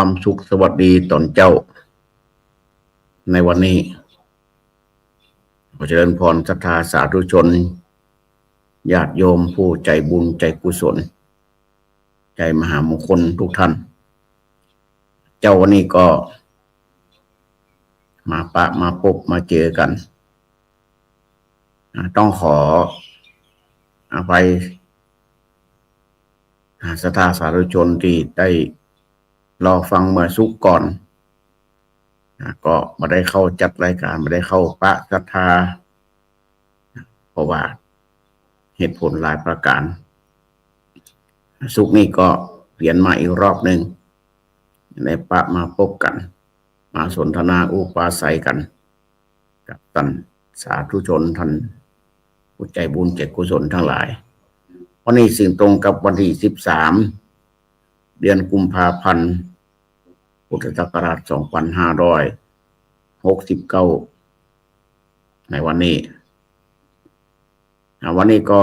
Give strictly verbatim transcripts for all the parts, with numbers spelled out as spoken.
ความสุขสวัสดีต๋อนเจ๊า ในวันนี้ ขอเจริญพรศรัทธาสาธุชน ญาติโยมผู้ใจ๋บุญใจ๋กุศล ใจ๋มหามงคลทุกท่าน เจ๊าวันนี้ก็มาปะมาปบมาเจอกั๋น อ่า ต้องขออภัย อ่า ศรัทธาสาธุชนตี้ได้รอฟังเมื่อสุกก่อน อ่า ก็บ่ได้เข้าจัดรายก๋าน บ่ได้เข้าปะศรัทธา เพราะว่าเหตุผลหลายประก๋าน สุกนี้ก็เวียนมาอีกรอบนึ่ง ได้ปะมาปบกั๋น มาสนทนาอู้ปราศรัยกั๋น กับต้านสาธุชนต้านผู้ใจ๋บุญใจ๋กุศลตังหลาย วันนี้ซึ่งตรงกับวันตี้สิบสาม เดือนกุมภาพันธ์ พุทธศักราชสองปันห้าร้อยหกสิบเก้า ในวันนี้ อ่า วันนี้ก็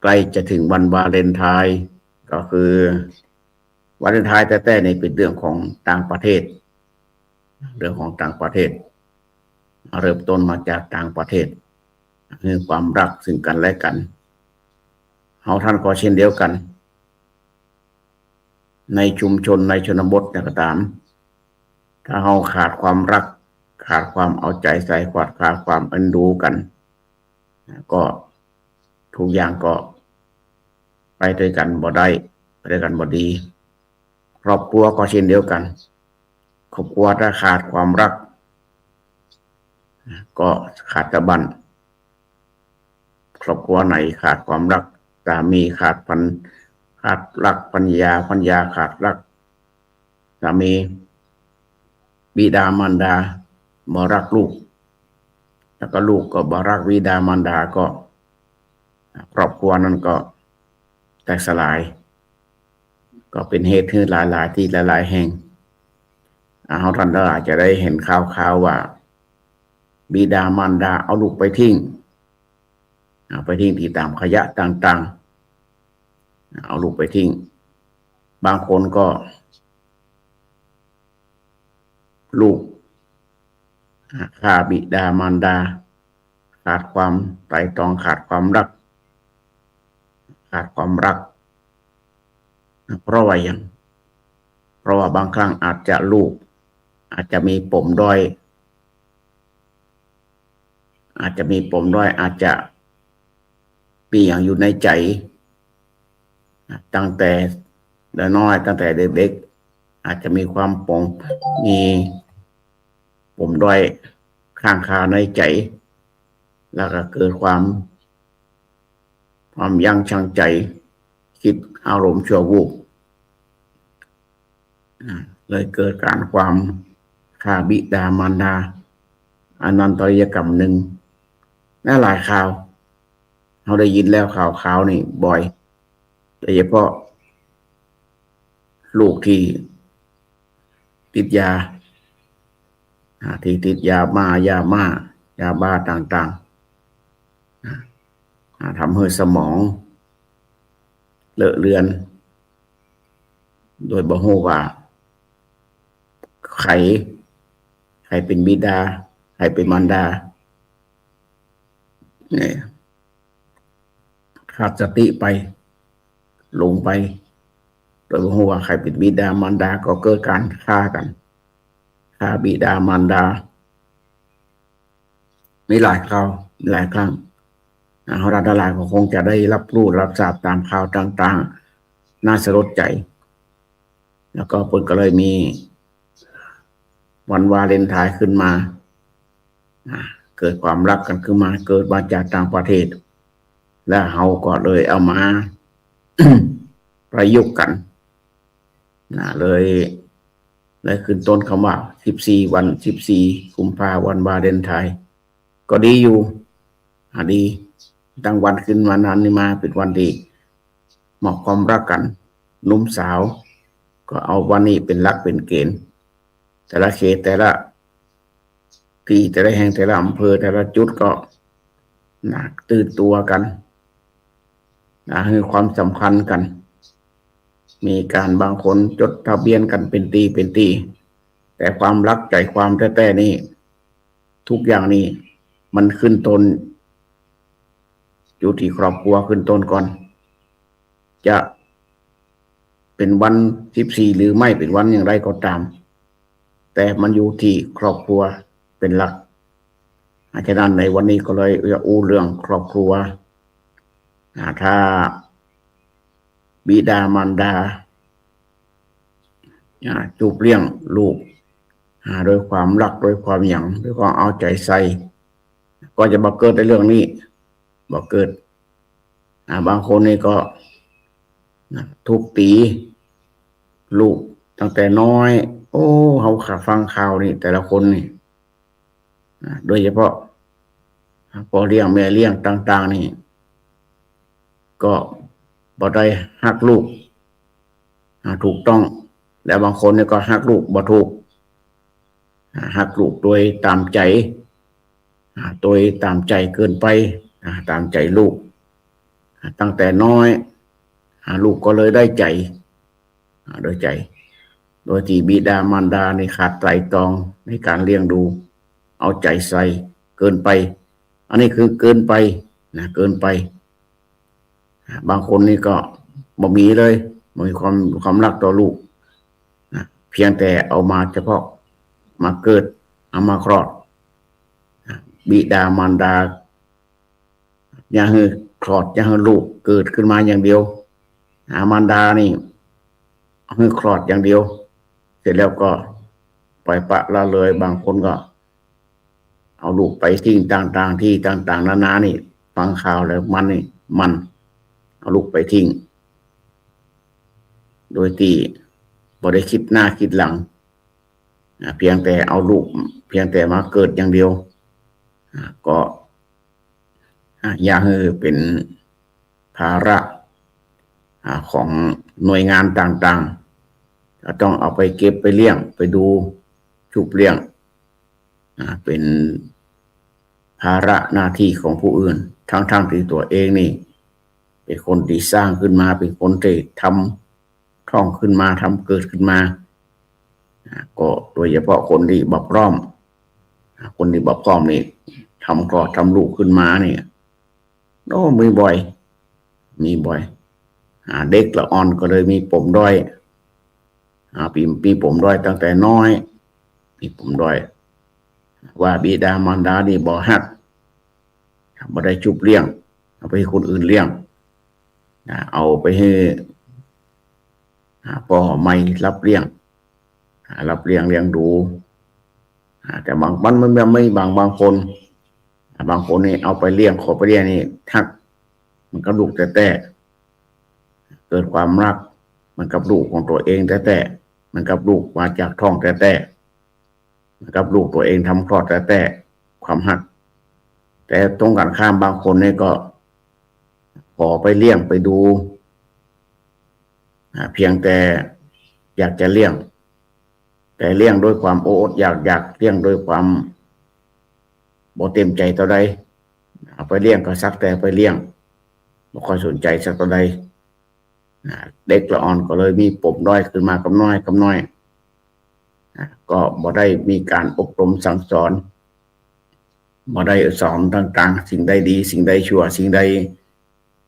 ใก้จะเถิงวันวาเลนไทน์ ก็คือวาเลนไทน์แต๊ๆ นี่เป๋นเรื่องของต่างประเทศ เรื่องของต่างประเทศ เริ่มต้นมาจากต่างประเทศ คือความฮักซึ่งกั๋นและกั๋น เฮาต้านก็เช่นเดียวกั๋น ในชุมชนในชนบทใดก็ต๋าม ถ้าเฮาขาดความฮัก ขาดความเอาใจ๋ใส่ ขาด ขาดความเอ็นดูกั๋น ก็ทุกอย่างก็ไปตวยกั๋นบ่ได้ ไปตวยกั๋นบ่ดี ครอบครัวก็เช่นเดียวกั๋น ครอบครัวถ้าขาดความฮัก ก็ขาดตะบั้น ครอบครัวไหนขาดความฮัก สามีขาดภรร- ขาดฮักภรรยา ภรรยาขาดฮักสามี บิดามารดาบ่ฮักลูก แล้วก็ลูกก็บ่ฮักบิดามารดา ก็ครอบครัวนั้นก็แตกสลาย ก็เป๋นเหตุหื้อหลายๆ ตี้หลายๆ แห่ง อ่า เฮาต้านตังหลายจะได้หันข่าวๆ ว่า บิดามารดาเอาลูกไปทิ้ง เอาไปทิ้งตี้ต๋ามขยะต่างๆ เอาลูกไปทิ้ง บางคนก็ ลูก ฆ่าบิดามารดา ขาดความไตร่ตรอง ขาดความฮัก ขาดความฮัก เพราะว่าหยัง เพราะว่าบางครั้งอาจจะลูก อาจจะมีปมด้อย อาจจะมีปมด้อย อาจจะมีหยังอยู่ในใจ๋ ตั้งแต่น้อยๆ ตั้งแต่เด็กๆ อาจจะมีความปม มีปมด้อยค้างคาในใจ๋ แล้วก็เกิดความ ความยับยั้งชั่งใจ๋ คิดอารมณ์ชั่ววูบ อ่า เลยเกิดก๋านความฆ่าบิดามารดา อนันตริยกรรมนึ่ง และหลายข่าว เฮาได้ยินแล้วข่าวๆ นี่บ่อย โดยเฉพาะลูกตี้ติดยา อ่า ตี้ติดยาบ้า ยาม่า ยาบ้าต่างๆ อ่า อ่า ทำหื้อสมองเลอะเลือน โดยบ่ฮู้ว่าใผ ใผเป๋นบิดา ใผเป๋นมารดา เนี่ย ขาดสติไป หลงไป โดยบ่ฮู้ว่าใผเป๋นบิดามารดา ก็เกิดก๋านฆ่ากั๋น ฆ่าบิดามารดา มีหลายข่าว มีหลายครั้ง อ่า เฮาต้านตังหลายก็คงจะได้ฮับฮู้ฮับทราบต๋ามข่าวต่างๆ น่าสลดใจ๋ แล้วก็เปิ้นก็เลยมีวันวาเลนไทน์ขึ้นมา อ่า เกิดความฮักกั๋นขึ้นมา เกิดมาจากต่างประเทศ แล้วเฮาก็เลยเอามา ประยุกต์กั๋น นะ เลย เลยขึ้นต้นกำว่า สิบสี่ วัน สิบสี่ กุมภา วันวาเลนไทน์ ก็ดีอยู่ อ่า ดี ตั้งวันขึ้นมานานนี่มาเป๋นวันตี้มอบความฮักกั๋น หนุ่มสาว ก็เอาวันนี้เป๋นหลักเป๋นเก๋ณฑ์ แต่ละเขต แต่ละตี้ แต่ละแห่ง แต่ละอำเภอ แต่ละจุดก็ นะ ตื่นตั๋วกั๋น นะ หื้อความสำคัญกั๋น มีก๋านบางคนจดทะเบียนกั๋นเป๋นตี๋เป๋นตี๋ แต่ความรักใจ๋ความแต๊ๆ นี่ ทุกอย่างนี่มันขึ้นต้นอยู่ตี้ครอบครัวขึ้นต้นก่อน จะเป๋นวันสิบสี่หรือไม่เป๋นวันอย่างไรก็ต๋าม แต่มันอยู่ตี้ครอบครัวเป๋นหลัก อา ฉะนั้นในวันนี้ก็เลยจะอู้เรื่องครอบครัว อา ถ้าบิดามารดา อา จูบเลี้ยงลูก อา โดยความฮัก โดยความหยัง โดยความเอาใจ๋ใส่ ก็จะบ่เกิดในเรื่องนี้ บ่เกิด อา บางคนนี่ก็ นะ ทุบตี๋ลูกตั้งแต่น้อย โอ้ เฮาฟังข่าวนี่ แต่ละคนนี่ นะ โดยเฉพาะ พ่อเลี้ยงแม่เลี้ยงต่างๆ นี่ ก็บ่ได้ฮักลูก อา ถูกต้อง และบางคนนี่ก็ฮักลูกบ่ถูก อา ฮักลูกโดยต๋ามใจ๋ อา โดยต๋ามใจ๋เกินไป อา ต๋ามใจ๋ลูก อา ตั้งแต่น้อย อา ลูกก็เลยได้ใจ๋ อา โดยใจ๋ โดยตี้บิดามารดานี่ขาดไตร่ตรองในก๋านเลี้ยงดู เอาใจ๋ใส่เกินไป อันนี้คือเกินไป นะ เกินไป อา บางคนนี่ก็บ่มีเลย บ่มีความ ความฮักต่อลูก นะ เพียงแต่เอามาเฉพาะมาเกิด เอามาคลอด นะ บิดามารดา อย่าหื้อคลอด อย่าหื้อลูกเกิดขึ้นมาอย่างเดียว อา มารดานี่หื้อคลอดอย่างเดียว เสร็จแล้วก็ปล่อยปละละเลย บางคนก็เอาลูกไปทิ้งต่างๆ ตี้ต่างๆ นานานี่ ฟังข่าวแล้วมันนี่ มันเอาลูกไปทิ้ง โดยตี้บ่ได้กึ๊ดหน้ากึ๊ดหลัง อา เพียงแต่เอาลูก เพียงแต่มาเกิดอย่างเดียว อา ก็ อา อย่าหื้อเป๋นภาระ อา ของหน่วยงานต่างๆ ก็ต้องเอาไปเก็บไปเลี้ยง ไปดู จูบเลี้ยง อา เป๋นภาระหน้าตี้ของผู้อื่น ทั้งๆ ตี้ตั๋วเองนี่ เป๋นคนตี้สร้างขึ้นมา เป๋นคนตี้ทำท้องขึ้นมา ทำเกิดขึ้นมา อา ก็โดยเฉพาะคนตี้บ่พร้อม อา คนตี้บ่พร้อมนี่ ทำคลอดทำลูกขึ้นมานี่ โอ้ มีบ่อย มีบ่อย อา เด็กละอ่อนก็เลยมีปมด้อย อา มี มีปมด้อยตั้งแต่น้อย มีปมด้อย ว่าบิดามารดานี่บ่ฮัก บ่ได้จูบเลี้ยง เอาไปหื้อคนอื่นเลี้ยง อา เอาไปหื้อ อา ป้อใหม่ฮับเลี้ยง อา ฮับเลี้ยงเลี้ยงดู อา แต่บาง มัน มัน มันมีบาง บางคน อา บางคนนี่เอาไปเลี้ยง ขอไปเลี้ยงนี่ฮัก เหมือนกับลูกแต๊ๆ เกิดความฮัก เหมือนกับลูกของตั๋วเองแต๊ๆ เหมือนกับลูกมาจากท้องแต๊ๆ เหมือนกับลูกตั๋วเองทำคลอดแต๊ๆ ความฮัก แต่ตรงกันข้ามบางคนนี่ก็ขอไปเลี้ยงไปดู อา เพียงแต่อยากจะเลี้ยง แต่เลี้ยงด้วยความอดๆ อยากๆ เลี้ยงด้วยความบ่เต็มใจ๋เต้าใด เอาไปเลี้ยงก็สักแต่ไปเลี้ยง บ่ค่อยสนใจ๋สักเต้าใด อา เด็กละอ่อนก็เลยมีปมด้อยขึ้นมากำน้อยกำน้อย อา ก็บ่ได้มีก๋านอบรมสั่งสอน บ่ได้สอนต่างๆ สิ่งใดดี สิ่งใดชั่ว สิ่งใด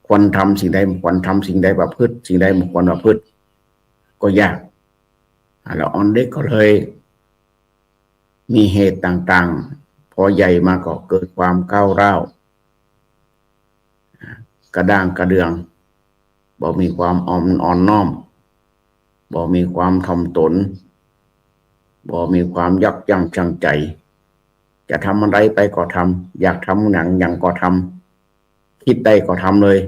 ควรทำ สิ่งใดบ่ควรทำ สิ่งใดประพฤติ สิ่งใดบ่ควรประพฤติ ก็ยาก อา ละอ่อนเด็กก็เลย มีเหตุต่างๆ พอใหญ่มาก็เกิดความก้าวร้าว กระด้างกระเดื่อง บ่มีความอ่อน อ่อนน้อม บ่มีความถ่อมตน บ่มีความยับยั้งชั่งใจ๋ จะทำอันใดไปก็ทำ อยากทำหยังหยังก็ทำ กึ๊ดได้ก็ทำเลย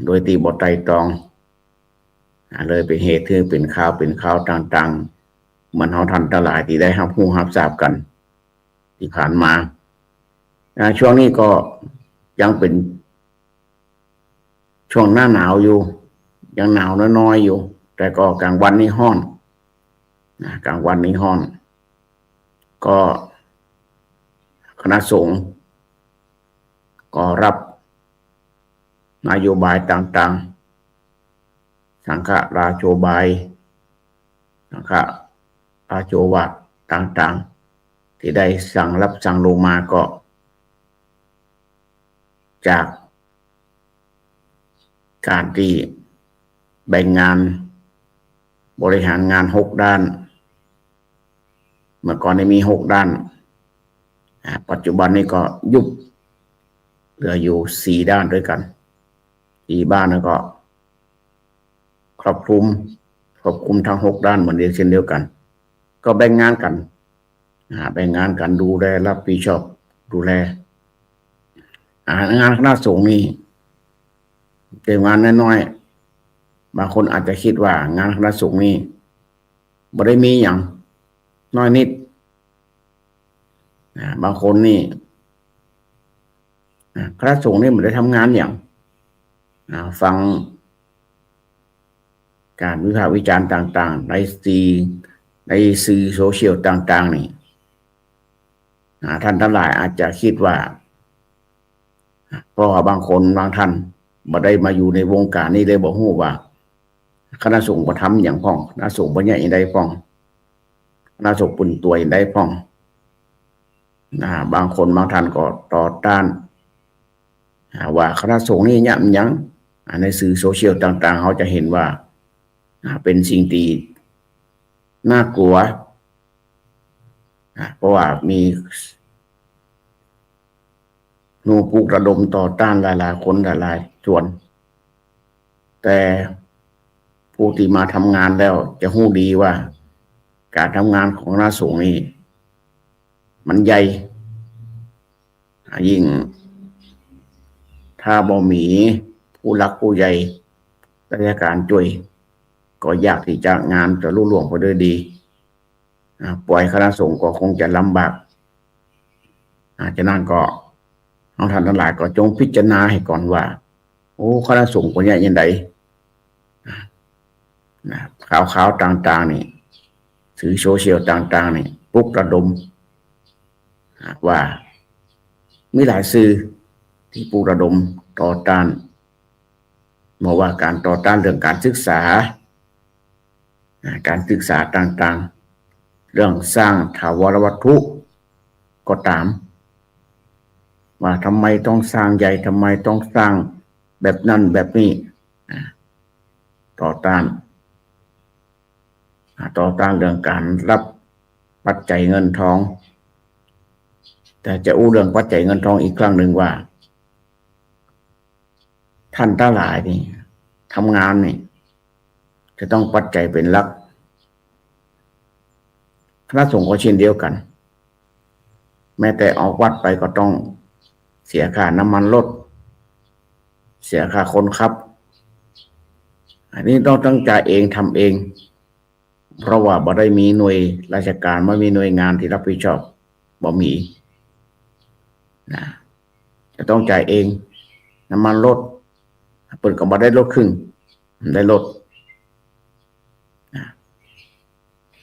โดยตี้บ่ไตร่ตรอง อา เลยเป๋นเหตุหื้อเป๋นข่าว เป๋นข่าวต่างๆ เหมือนเฮาท่านตังหลายตี้ได้ฮับฮู้ฮับทราบกั๋นตี้ผ่านมา อา ช่วงนี้ก็ยังเป๋นช่วงหน้าหนาวอยู่ ยังหนาวน้อยๆ อยู่ แต่ก็ก๋างวันนี่ฮ้อน นะ ก๋างวันนี่ฮ้อน ก็คณะสงฆ์ก็ฮับนโยบายต่างๆ สังฆราโชบาย สังฆราโชวาทต่างๆ ตี้ได้สั่งรับสั่งลงมาก็ จากก๋านตี้แบ่งงานบริหารงานหกด้าน เมื่อก่อนนี้มีหกด้าน อ่า ปัจจุบันนี้ก็ยุบเหลืออยู่สี่ด้านด้วยกั๋น สี่ด้านแล้วก็ครอบคลุม ครอบคลุมทั้งหกด้านเหมือนเดียว เช่นเดียวกั๋น ก็แบ่งงานกั๋น อ่า แบ่งงานกั๋นดูแล รับผิดชอบดูแล อ่า งานคณะสงฆ์นี่เป๋นงานน้อยๆ บางคนอาจจะกึ๊ดว่างานคณะสงฆ์นี่บ่ได้มีหยัง น้อยนิด อ่า บางคนนี่ อ่า คณะสงฆ์นี่บ่ได้ทำงานหยัง อ่า ฟังก๋านวิพากษ์วิจารณ์ต่างๆ ในสื่อ ในสื่อโซเชียลต่างๆ นี่ อ่า ท่านตังหลายอาจจะกึ๊ดว่า เพราะว่าบางคนบางท่านบ่ได้มาอยู่ในวงก๋านนี้ เลยบ่ฮู้ว่า คณะสงฆ์เปิ้นทำหยังพ่อง คณะสงฆ์เปิ้นเยียะหยังใดพ่อง คณะสงฆ์เปิ้นตั๋วหยังใดพ่อง อ่า บางคนบางท่านก็ต่อต้าน อ่า ว่าคณะสงฆ์นี่เยียะหยัง อ่า ในสื่อโซเชียลต่างๆ เฮาจะเห็นว่า อ่า เป๋นสิ่งตี้น่ากลัว อ่า เพราะว่ามี หมู่ปลุกระดมต่อต้านหลายๆ คนหลายๆ ส่วน แต่ผู้ตี้มาทำงานแล้วจะฮู้ดีว่าก๋านทำงานของคณะสงฆ์นี่มันใหญ่ ยิ่งถ้าบ่มีผู้หลักผู้ใหญ่ราชก๋านจ้วย ก็ยากตี้จะงานจะลุล่วงไปด้วยดี อ่า ป่วยคณะสงฆ์ก็คงจะลำบาก อ่า ฉะนั้นก็ เฮาท่านตังหลายก็จงพิจารณาหื้อก่อนว่า โอ้ คณะสงฆ์เปิ้นเยียะหยังใด อ่า นะ ข่าวๆ ต่างๆ นี่ สื่อโซเชียลต่างๆ นี่ ปลุกระดม อ่า ว่ามีหลายสื่อตี้ปลุกระดมต่อต้าน บ่ว่าก๋านต่อต้านเรื่องก๋านศึกษา อ่า ก๋านศึกษาต่างๆ เรื่องสร้างถาวรวัตถุก็ต๋าม ว่าทำไมต้องสร้างใหญ่ ทำไมต้องสร้างแบบนั้นแบบนี้ อ่า ต่อต้าน อ่า ต่อต้านเรื่องก๋านรับปัจจัยเงินทอง แต่จะอู้เรื่องปัจจัยเงินทองอีกครั้งหนึ่งว่า ท่านตังหลายนี่ ทำงานนี่ จะต้องปัจจัยเป๋นหลัก คณะสงฆ์ก็เช่นเดียวกั๋น แม้แต่ออกวัดไปก็ต้องเสียค่าน้ำมันรถ เสียค่าคนขับ อันนี้ต้อง ต้องจ่ายเอง ทำเอง เพราะว่าบ่ได้มีหน่วยราชก๋าน บ่มีหน่วยงานตี้รับผิดชอบ บ่มี นะ จะต้องจ่ายเอง น้ำมันรถ เปิ้นก็บ่ได้ลดครึ่ง ได้ลด นะ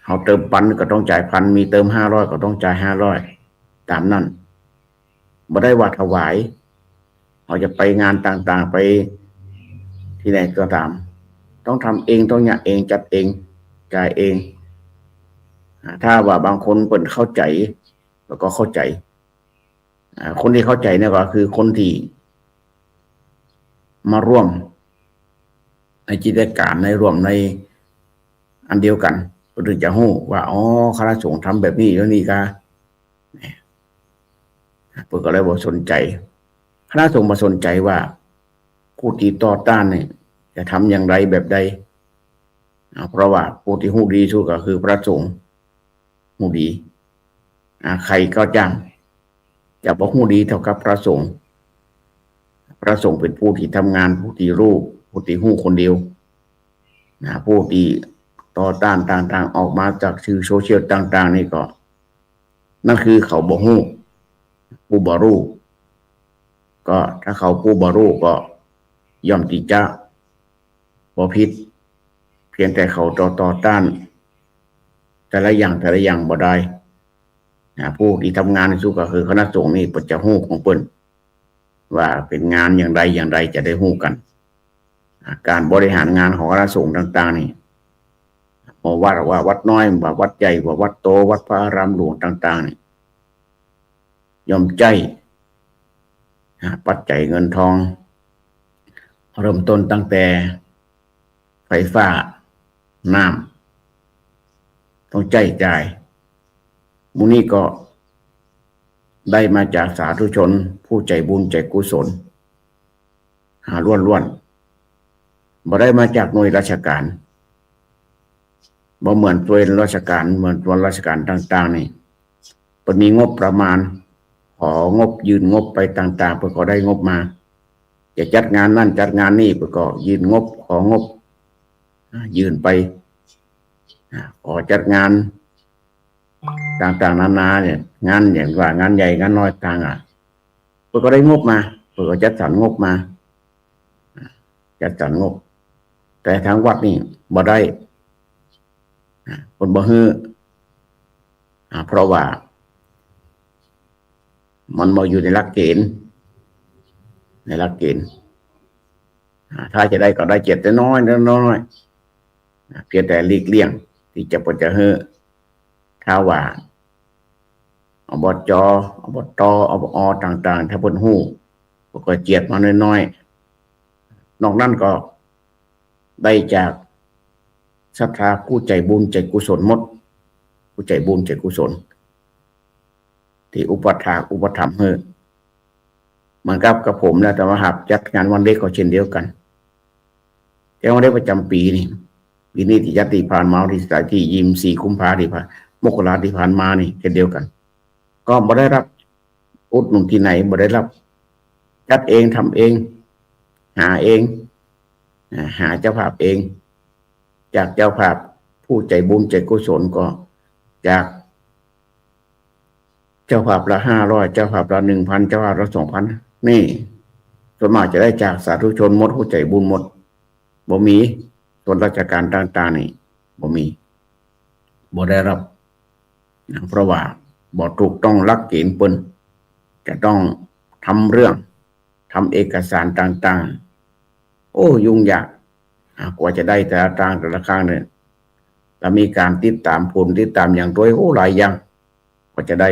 เฮาเติมปันก็ต้องจ่ายปัน มีเติมห้าร้อยก็ต้องจ่ายห้าร้อย ต๋ามนั้น บ่ได้ว่าถวาย เฮาจะไปงานต่างๆ ไปตี้ไหนก็ต๋าม ต้องทำเอง ต้องเยียะเอง จัดเอง จ่ายเอง อ่า ถ้าว่าบางคนเปิ้นเข้าใจ๋ แล้วก็เข้าใจ๋ อ่า คนตี้เข้าใจ๋เนี่ยก็คือคนตี้มาร่วมในกิจก๋าน ในร่วมในอันเดียวกั๋น เปิ้นถึงจะฮู้ว่า อ๋อ คณะสงฆ์ทำแบบนี้แล้วนี่กา เปิ้นก็เลยบ่สนใจ๋ คณะสงฆ์บ่สนใจ๋ว่าผู้ตี้ต่อต้านนี่จะทำอย่างใดแบบใด อ่า เพราะว่าผู้ตี้ฮู้ดีสุดก็คือพระสงฆ์ ฮู้ดี อ่า ใผก็จ้าง จะบ่ฮู้ดีเท่ากับพระสงฆ์ พระสงฆ์เป๋นผู้ตี้ทำงาน ผู้ตี้รู้ ผู้ตี้ฮู้คนเดียว นะ ผู้ตี้ต่อต้านต่างๆ ออกมาจากสื่อโซเชียลต่างๆ นี่ก็ นั่นคือเขาบ่ฮู้ ผู้บ่ฮู้ ก็ถ้าเขาผู้บ่ฮู้ก็ย่อมตี้จะบ่ผิด เพียงแต่เขาต่อ ต่อต้านแต่ละอย่าง แต่ละอย่างบ่ได้ นะ ผู้ตี้ทำงานตี้สุดก็คือคณะสงฆ์นี่ เปิ้นจะฮู้ของเปิ้น ว่าเป๋นงานอย่างใดอย่างใดจะได้ฮู้กั๋น ก๋านบริหารงานของคณะสงฆ์ต่างๆ นี่ บ่ว่าวัดน้อย บ่ว่าวัดใหญ่ บ่ว่าวัดโต วัดพระอารามหลวงต่างๆ นี่ ย่อมใจ๊ อ่า ปัจจัยเงินทอง เริ่มต้นตั้งแต่ไฟฟ้า น้ำ ต้องใจ๊จ่าย หมู่นี้ก็ได้มาจากสาธุชนผู้ใจ๋บุญใจ๋กุศล หาล้วนๆ บ่ได้มาจากหน่วยราชก๋าน บ่เหมือนหน่วยราชก๋าน เหมือนหน่วยราชก๋านต่างๆ นี่ เปิ้นมีงบประมาณ ของบยื่นงบไปต่างๆ เปิ้นก็ได้งบมา จะจัดงานนั้นจัดงานนี้ เปิ้นก็ยื่นงบ ของบ อ่า ยื่นไป อ่า ขอจัดงานต่างๆ นานาเนี่ย งานอย่างว่างานใหญ่งานน้อยต่างอะ เปิ้นก็ได้งบมา เปิ้นก็จัดสรรงบมา อ่า จัดสรรงบ แต่ทางวัดนี่บ่ได้ อ่า เปิ้นบ่หื้อ อ่า เพราะว่า มันบ่อยู่ในหลักเกณฑ์ ในหลักเกณฑ์ อ่า ถ้าจะได้ก็ได้เจียดน้อยๆ น้อยๆ อ่า เพียงแต่หลีกเลี่ยงตี้จะบ่จะหื้อ ถ้าว่า อบจ. อบต. อบอ ต่างๆ ถ้าเปิ้นฮู้ เปิ้นก็เจียดมาน้อยๆ นอกนั้นก็ได้จากศรัทธาผู้ใจ๋บุญใจ๋กุศลหมด ผู้ใจ๋บุญใจ๋กุศล ตี้อุปถากอุปถัมภ์หื้อ เหมือนกับ กับผมและอาตมาภาพจัดงานวันเด็กก็เช่นเดียวกั๋น แต่วันเด็กประจ๋ำปี๋นี่ ปี๋นี้ตี้จัดตี้ผ่านมาวันตี้ ตี้ยี่สิบสี่ กุมภาตี้ผ่าน มกราตี้ผ่านมานี่เช่นเดียวกั๋น ก็บ่ได้รับอุดหนุนตี้ไหน บ่ได้รับ จัดเองทำเอง หาเอง อ่า หาเจ้าภาพเอง จากเจ้าภาพผู้ใจ๋บุญใจ๋กุศลก็จากเจ้าภาพละห้าร้อย เจ้าภาพละหนึ่งพัน เจ้าภาพละสองพัน นี่ ส่วนมากจะได้จากสาธุชนหมด ผู้ใจ๋บุญหมด บ่มี ส่วนราชก๋านต่างๆ นี่ บ่มี บ่ได้รับ นะ เพราะว่าบ่ถูกต้องหลักเกณฑ์เปิ้น จะต้องทำเรื่อง ทำเอกสารต่างๆ โอ้ ยุ่งยาก อ่ะ กว่าจะได้แต่ละตางแต่ละครั้งเนี่ย แล้วมีก๋านติดต๋ามผล ติดต๋ามอย่างตวย โอ้ หลายอย่าง กว่าจะได้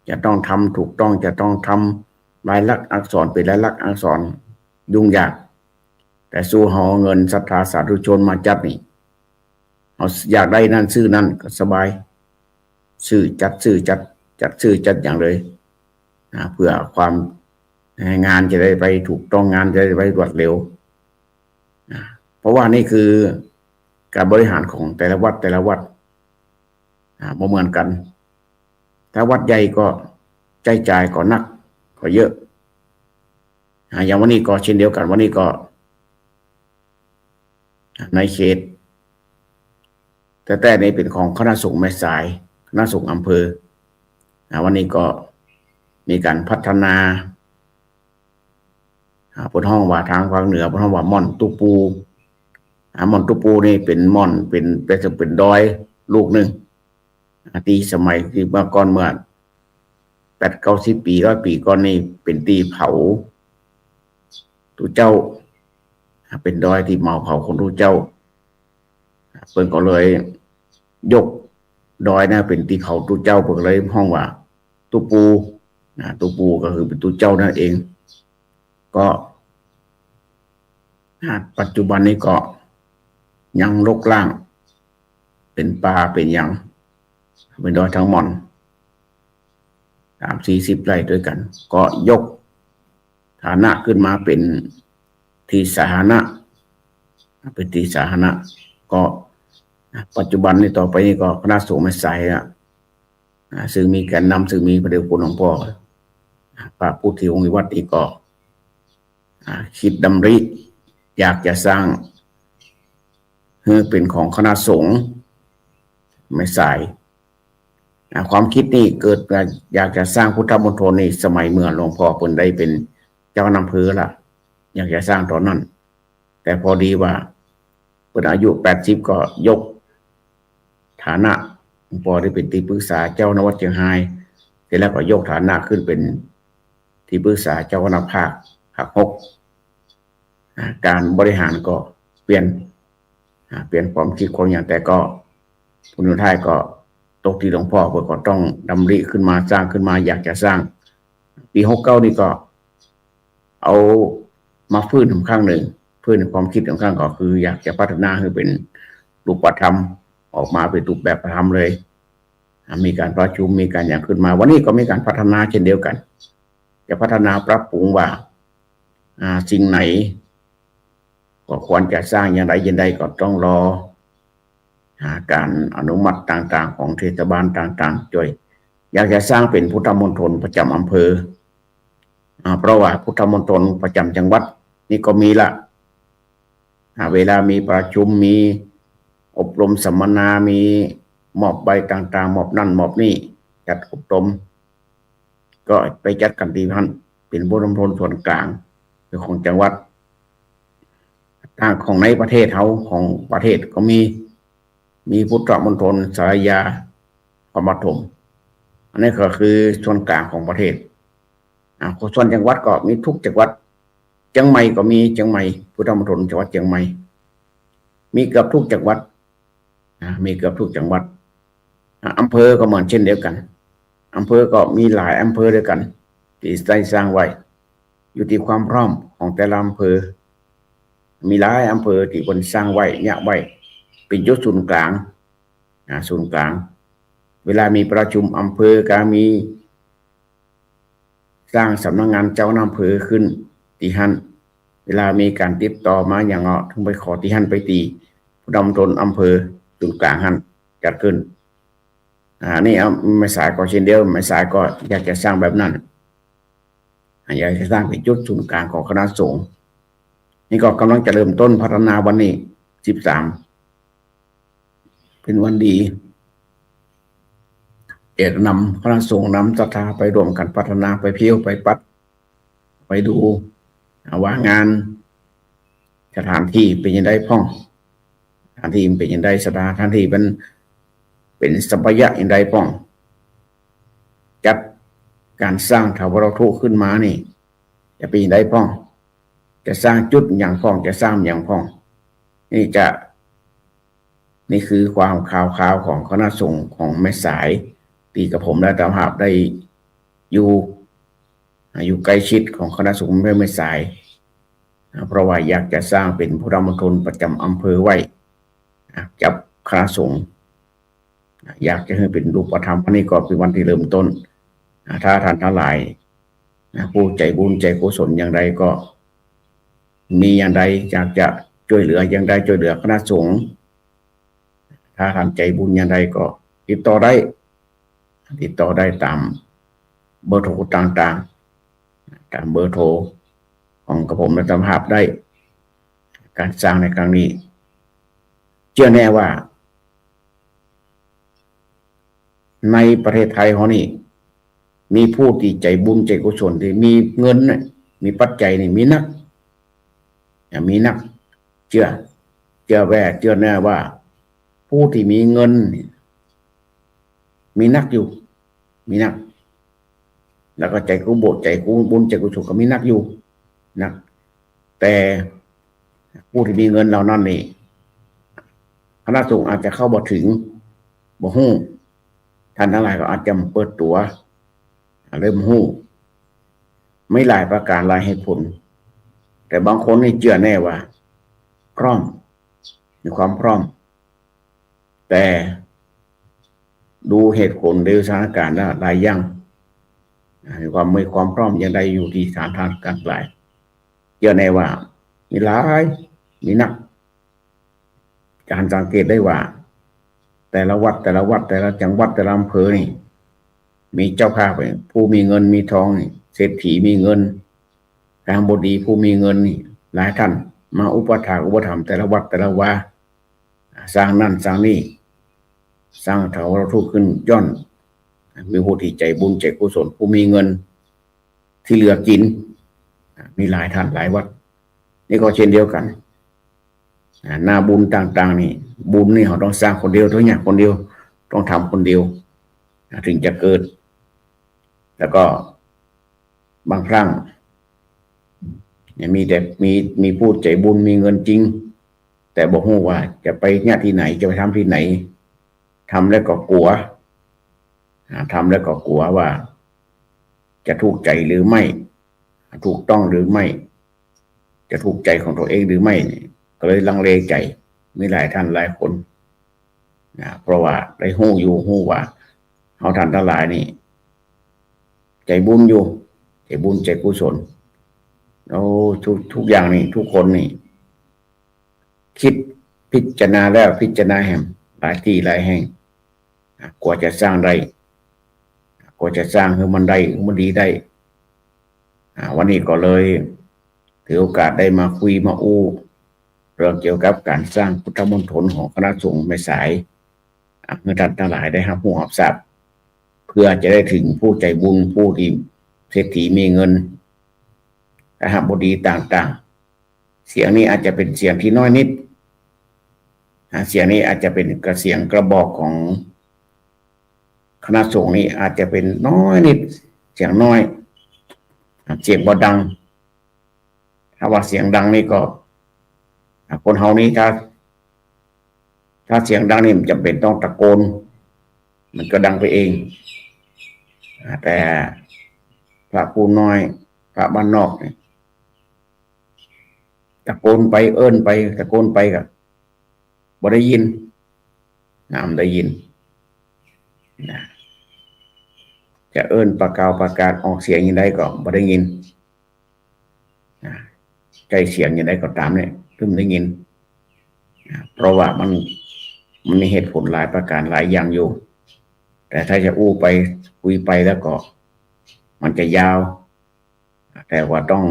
จะต้องทำถูกต้อง จะต้องทำลายลักษณ์อักษร เป๋นลายลักษณ์อักษร ยุ่งยาก แต่สู้เฮาเอาเงินศรัทธาสาธุชนมาจัดนี่ เฮาอยากได้นั้นซื้อนั้นก็สบาย ซื้อจัด ซื้อจัด จัดซื้อจัดอย่างเลย นะ เพื่อความ งานจะได้ไปถูกต้อง งานจะได้ไปรวดเร็ว นะ เพราะว่านี่คือก๋านบริหารของแต่ละวัด แต่ละวัด อ่า บ่เหมือนกั๋น ถ้าวัดใหญ่ก็ใจ๊จ่ายก็นัก ก็เยอะ อ่า อย่างวันนี้ก็เช่นเดียวกั๋น วันนี้ก็ ในเขตแต๊ๆ นี่เป๋นของคณะสงฆ์แม่สาย คณะสงฆ์อำเภอ อ่า วันนี้ก็มีก๋านพัฒนา อ่า เปิ้นฮ้องว่า ตางภาคเหนือเปิ้นฮ้องว่าม่อนตุ๊ปู อ่า ม่อนตุ๊ปูนี่เป๋นม่อน เป๋น เป๋น เป๋นดอยลูกนึ่ง อ่า ตี้สมัยตี้เมื่อก่อน เมื่อแปดเก้าสิบปี๋ ร้อยปี๋ก่อนนี่เป๋นตี้เผาตุ๊เจ้า อ่า เป๋นดอยตี้เผา เผาคนตุ๊เจ้า อ่า เปิ้นก็เลยยกดอยนะเป๋นตี้เผาตุ๊เจ้า เปิ้นก็เลยฮ้องว่าตุ๊ปู นะ ตุ๊ปูก็คือเป๋นตุ๊เจ้านั่นเอง ก็ อ่า ปัจจุบันนี้ก็ยังรกร้าง เป๋นป่าเป๋นหยัง เป๋นดอยตังหม่อน สามสี่สิบไร่ตวยกั๋น ก็ยกฐานะขึ้นมาเป๋นตี้สาธารณะ เป๋นตี้สาธารณะ ก็ อ่า ปัจจุบันนี้ต่อไปนี้ก็คณะสงฆ์แม่สายอะ อ่า ซึ่งมีแกนนำ ซึ่งมีพระเดชพระคุณหลวงป้อ อ่า พระพุทธิวงศ์วิวัฒน์นี่ก็ อ่า กึ๊ดดำริ อยากจะสร้างหื้อเป๋นของคณะสงฆ์แม่สาย อ่า ความกึ๊ดนี่เกิดมาอยากจะสร้างพุทธมณฑลนี่สมัยเมื่อหลวงป้อเปิ้นได้เป๋นเจ้าคณะอำเภอละ อยากจะสร้างต๋อนนั้น แต่พอดีว่าเปิ้นอายุแปดสิบก็ยกฐานะ หลวงป้อได้เป๋นตี้ปรึกษาเจ้าคณะวัดเจียงฮาย เสร็จแล้วก็ยกฐานะขึ้นเป๋นตี้ปรึกษาเจ้าคณะภาค ภาคหก อ่า ก๋านบริหารก็เปลี่ยน อ่า เปลี่ยนความกึ๊ดความหยัง แต่ก็ผลสุดท้ายก็ตกตี้หลวงป้อ เปิ้นก็ต้องดำริขึ้นมา สร้างขึ้นมา อยากจะสร้าง ปี๋หกเก้านี่ก็เอามาฟื้นอีกครั้งนึ่ง ฟื้นความกึ๊ดอีกครั้ง ก็คืออยากจะพัฒนาหื้อเป๋นรูปธรรม ออกมาเป๋นรูปแบบธรรมเลย อ่า มีก๋านประชุม มีก๋านหยังขึ้นมา วันนี้ก็มีก๋านพัฒนาเช่นเดียวกั๋น จะพัฒนาปรับปรุงว่า อ่า สิ่งไหน ก็ควรจะสร้างอย่างใดอย่างใด ก็ต้องรอ หาก๋านอนุมัติต่างๆ ของเทศบาลต่างๆ จ้วย อยากจะสร้างเป๋นพุทธมณฑลประจ๋ำอำเภอ อ่า เพราะว่าพุทธมณฑลประจ๋ำจังหวัดนี่ก็มีละ อ่า เวลามีประชุม มีอบรมสัมมนา มีมอบใบต่างๆ มอบนั่นมอบนี่ จัดอบรม ก็ไปจัดกั๋นตี้หั้น เป๋นพุทธมณฑลส่วนกลาง คือของจังหวัด ต่างของในประเทศเฮา ของประเทศก็มี มีพุทธมณฑลสารยานครปฐม อันนี้ก็คือส่วนกลางของประเทศ อ่า ส่วนจังหวัดก็มีทุกจังหวัด เจียงใหม่ก็มี เจียงใหม่ พุทธมณฑลจังหวัดเจียงใหม่ มีเกือบทุกจังหวัด อ่า มีเกือบทุกจังหวัด อ่า อำเภอก็เหมือนเช่นเดียวกั๋น อำเภอก็มีหลายอำเภอด้วยกั๋น ตี้ได้สร้างไว้ อยู่ตี้ความพร้อมของแต่ละอำเภอ มีหลายอำเภอตี้เปิ้นสร้างไว้ เยียะไว้ เป๋นจุดศูนย์กลาง อ่า ศูนย์กลาง เวลามีประชุมอำเภอก็มี สร้างสำนักงานเจ้าคณะอำเภอขึ้นตี้หั้น เวลามีก๋านติดต่อมาหยังก็เถิงไปขอตี้หั้น ไปตี้พุทธมณฑลอำเภอศูนย์กลางหั้นจัดขึ้น อ่า นี่ เอา แม่สายก็เช่นเดียว แม่สายก็อยากจะสร้างแบบนั้น อ่า อยากจะสร้างเป๋นจุดศูนย์กลางของคณะสงฆ์ นี่ก็ก่ำลังจะเริ่มต้นพัฒนาวันนี้ สิบสาม เป๋นวันดี เอกนำคณะสงฆ์นำศรัทธาไปร่วมกั๋นพัฒนา ไปเที่ยว ไปปัด ไปดู อ่า ว่างาน สถานตี้เป๋นจะไดพ่อง สถานตี้มันเป๋นจะได สถานตี้มันเป๋นสัพพะยะจะไดพ่อง จัดก๋านสร้างถาวรวัตถุขึ้นมานี่ จะเป๋นจะไดพ่อง จะสร้างจุดหยังพ่อง จะสร้างหยังพ่อง นี่จะ นี่คือความข่าวๆ ของคณะสงฆ์ของแม่สาย ตี้กระผมและเจ้าภาพได้อยู่ อ่า อยู่ใก้ชิดของคณะสงฆ์แม่สาย อ่า เพราะว่าอยากจะสร้างเป๋นพุทธมณฑลประจ๋ำอำเภอไว้ อ่า กับคณะสงฆ์ อ่า อยากจะหื้อเป๋นรูปธรรม อันนี้ก็เป๋นวันตี้เริ่มต้น อ่า ถ้าต้านตังหลาย อ่า ผู้ใจ๋บุญใจ๋กุศลอย่างใดก็ มีอย่างใดอยากจะจ้วยเหลืออย่างใด จ้วยเหลือคณะสงฆ์ ถ้าต้านใจ๋บุญอย่างใดก็ติดต่อได้ ติดต่อได้ต๋ามเบอร์โทรต่างๆ ต๋ามเบอร์โทรของกระผมและเจ้าภาพได้ ก๋านสร้างในครั้งนี้ เจื้อแน่ว่า ในประเทศไทยเฮานี่ มีผู้ตี้ใจ๋บุญใจ๋กุศล ตี้มีเงินน่ะ มีปัจจัยนี่มีนัก อ่ะ มีนัก เจื้อ เจื้อแว่ เจื้อแน่ว่า ผู้ตี้มีเงินนี่ มีนักอยู่ มีนัก แล้วก็ใจ๋กุโบ ใจ๋กุบุญ ใจ๋กุศลก็มีนักอยู่ นัก แต่ผู้ตี้มีเงินเหล่านั้นนี่ คณะสงฆ์อาจจะเข้าบ่ถึง บ่ฮู้ ต้านตังหลายก็อาจจะบ่เปิดตั๋ว เริ่มฮู้ มีหลายประก๋านหลายเหตุผล แต่บางคนนี่เจื้อแน่ว่า พร้อม มีความพร้อม แต่ดูเหตุผล ดูสถานก๋ารณ์แล้วหลายอย่าง มีความ มีความพร้อมอย่างใดอยู่ตี้สถานก๋ารณ์หลาย เจื้อแน่ว่า มีหลาย มีนัก จะหันสังเกตได้ว่า แต่ละวัด แต่ละวัด แต่ละจังหวัด แต่ละอำเภอนี่ มีเจ้าภาพ ผู้มีเงินมีทองนี่ เศรษฐีมีเงิน คฤหบดีผู้มีเงินนี่ หลายต้าน มาอุปถัมภ์อุปถัมภ์แต่ละวัดแต่ละวา สร้างนั่นสร้างนี่ สร้างถาวรวัตถุขึ้นย้อน มีผู้ตี้ใจ๋บุญใจ๋กุศล ผู้มีเงิน ตี้เหลือกิ๋น มีหลายต้านหลายวัด นี่ก็เช่นเดียวกั๋น อ่า หน้าบุญต่างๆ นี่ บุญนี่เฮาต้องสร้างคนเดียว ต้องเยียะคนเดียว ต้องทำคนเดียว อ่า เถิงจะเกิด แล้วก็บางครั้ง เนี่ยมีแต่ มี มีผู้ใจ๋บุญ มีเงินจริง แต่บ่ฮู้ว่าจะไปเยียะตี้ไหน จะไปทำตี้ไหน ทำแล้วก็กั๋ว อ่า ทำแล้วก็กั๋วว่า จะถูกใจ๋หรือไม่ ถูกต้องหรือไม่ จะถูกใจ๋ของตั๋วเองหรือไม่เนี่ย ก็เลยลังเลใจ๋ มีหลายต้านหลายคนนะ เพราะว่าได้ฮู้อยู่ ฮู้ว่าเฮาต้านตังหลายนี่ ใจ๋บุญอยู่ ใจ๋บุญใจ๋กุศล แล้วทุก ทุกอย่างนี่ ทุกคนนี่ กึ๊ดพิจารณาแล้วพิจารณาแหม หลายตี้หลายแห่ง อ่ะ กว่าจะสร้างได้ กว่าจะสร้างหื้อมันได้ หื้อมันดีได้ อ่ะ วันนี้ก็เลยถือโอกาสได้มาคุยมาอู้ เรื่องเกี่ยวกับก๋านสร้างพุทธมณฑลของคณะสงฆ์แม่สาย อ่ะ หื้อต้านตังหลายได้ฮับฮู้ฮับซาบ เพื่อจะได้เถิงผู้ใจ๋บุญ ผู้ตี้เศรษฐีมีเงิน คหบดีต่างๆ เสียงนี้อาจจะเป๋นเสียงตี้น้อยนิด อ่ะ เสียงนี้อาจจะเป๋นกระ เสียงกระบอกของคณะสงฆ์นี่อาจจะเป๋นน้อยนิด เสียงน้อย อ่ะ เสียงบ่ดัง ถ้าว่าเสียงดังนี่ก็ อ่ะ คนเฮานี่ถ้า ถ้าเสียงดังนี่มันจำเป๋นต้องตะโกน มันก็ดังไปเอง อ่ะ แต่พระผู้น้อย พระบ้านนอกเนี่ย ตะโกนไป เอิ้นไป ตะโกนไปก็บ่ได้ยิน นะ บ่ได้ยิน นะ จะเอิ้นประกล่าวประกาศออกเสียงอย่างใดก็บ่ได้ยิน นะ ใจ๊เสียงอย่างใดก็ต๋ามเนี่ย บ่ได้ยิน นะ เพราะว่ามัน มันมีเหตุผลหลายประก๋านหลายอย่างอยู่ แต่ถ้าจะอู้ไป คุยไปแล้วก็ มันจะยาว แต่ว่าต้อง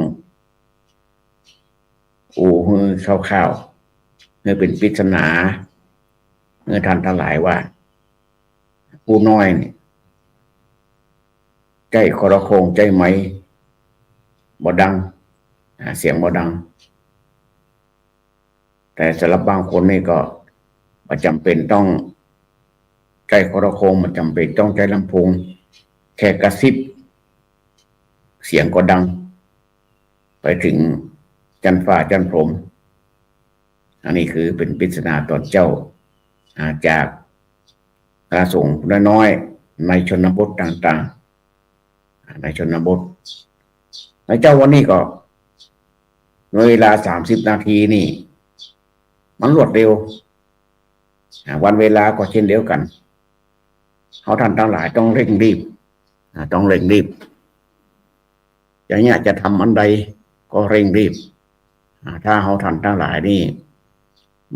อู้หื้อคร่าวๆ หื้อเป๋นปริศนา หื้อต้านตังหลายว่า ผู้น้อยนี่ ใจ๊โทรโข่ง ใจ๊ไมค์บ่ดัง อ่า เสียงบ่ดัง แต่สำหรับบางคนนี่ก็บ่จำเป๋นต้องใจ๊โทรโข่ง บ่จำเป๋นต้องใจ๊ลำโพง แค่กระซิบ เสียงก็ดัง ไปเถิงจั๊นฟ้าจั๊นพรหม อันนี้คือเป๋นปริศนาต๋อนเจ๊า อ่า จากพระสงฆ์น้อยๆ ในชนบทต่างๆ อ่า ในชนบท ในเจ๊าวันนี้ก็ ในเวลาสามสิบนาทีนี่ มันรวดเร็ว อ่า วันเวลาก็เช่นเดียวกั๋น เฮาต้านตังหลายต้องเร่งรีบ อ่า ต้องเร่งรีบ จะเยียะจะทำอันใดก็เร่งรีบ อ่า ถ้าเฮาต้านตังหลายนี่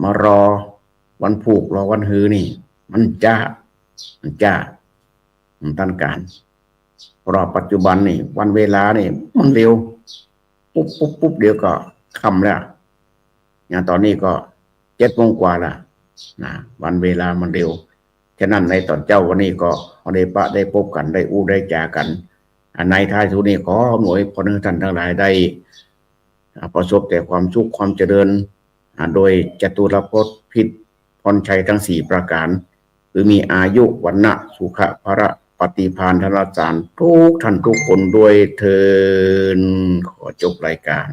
มารอวันผูก รอวันฮือนี่ มันจ๊า มันจ๊า มันต้านก๋าน เพราะว่าปัจจุบันนี่ วันเวลานี่ มันเร็ว ปุ๊บ ปุ๊บ ปุ๊บ เดี๋ยวก็ค่ำแล้ว อย่างต๋อนนี้ก็เจ็ดโมงกว่าแล้วนะ วันเวลามันเร็ว ฉะนั้นในต๋อนเจ๊าวันนี้ก็เฮาได้ปะได้ปบกั๋น ได้อู้ได้จ๋ากั๋น อ่า ในท้ายสุดนี้ขออำนวยผลหื้อต้านตังหลายได้ อ่า ประสบแต่ความสุขความเจริญ อ่า โดยจตุรพิธพรชัยทั้งสี่ประก๋าน คือมีอายุ วรรณะ สุขะ พละ ปฏิภาณ ธนสาร ทุกต้านทุกคนด้วยเทอญ ขอจบรายก๋าน